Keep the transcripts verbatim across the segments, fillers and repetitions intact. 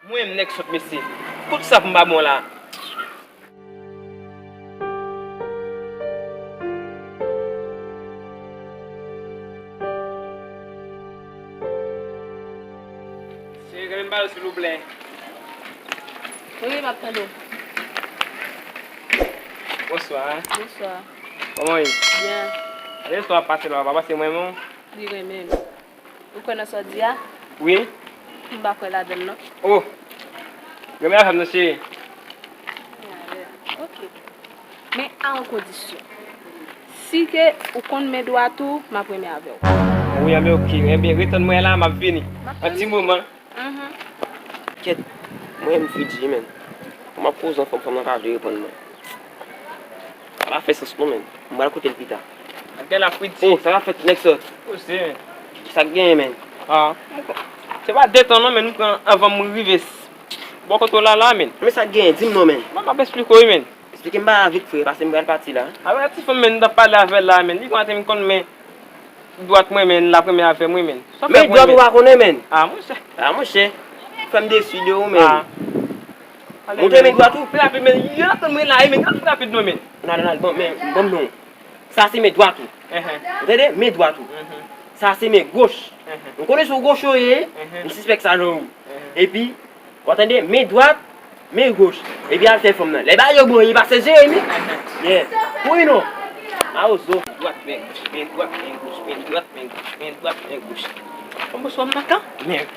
Mwen menm nèg sòt mesye. Tout sa pou m pa bon la. Cheri, renmen m pale, silvouplè. Wi, m ap tande w. Bonswa. Bonswa. Kòman w ye? Byen. Gade istwa ap pase la, w pa panse mwen menm? Li renmen m. Ou kwè nan sa w di a? Wi. M pa kwè ladan l non. Oh! Renmen avè m non, cheri. Ok. Men a yon kondisyon. Si ke ou konn men dwat ou, m ap renmen avè w. Wi, anben ok. Enben, retann mwen la, m ap vini. M ap tann ou. An ti moman. Mhm. Kèt, mwen menm Fritji, men. Kòman m ap koze ansanm, fanm nan ka vle reponn mwen. Sa pa fè sans non, men. M pral koute l pita. Gade la, Fritji. Oh, sa ka fèt, nèg sòt. Koze, men. Sa k genyen, men? Ah. Se pa de tan non, men nou pran anvan m rive s-, bò kote w la, la, men. Men sa k genyen, di m non, men. Mwen m ap esplike w, men. Esplike m ba vit, frè, paske m pral pati la. Avèk ti fanm, men, m t ap pale avè l la, men. Li konn ate m konn, men. Dwat mwen, men, l ap renmen avè mwen, men. Men dwat ou pa konnen, men. Ah, monchè. Ah, monchè. Fè m desi de ou, men. Ah. Montre men dwat ou. Pi rapid, men. Yo, tann mwen la, men. Yo, pi rapid, non, men. N al, n al, ban m, men, ban m non. Sa se men dwat ou. Ou tande? Men dwat ou. Sa se men goch. M konnen se yon goch ou ye. M sispèk sa nan ou. Epi, w ap tande, men dwat, men goch. Epi al fè fanm nan. Lè bagay yo bon, li pase Jeremi. Yeah. Wi non. A ozo. Dwat, men goch, men dwat, men goch, men dwat, men goch, men dwat, men goch. Fanm bonswa m nan kan? Men.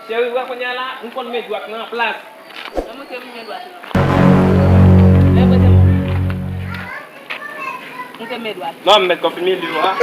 Cheri, w wè kounye a la, m konn men dwat nan an plas. Mwen te men dwat nan. Lè mwen te men. Mwen te men dwat. Non, m mèt konfime li, wa.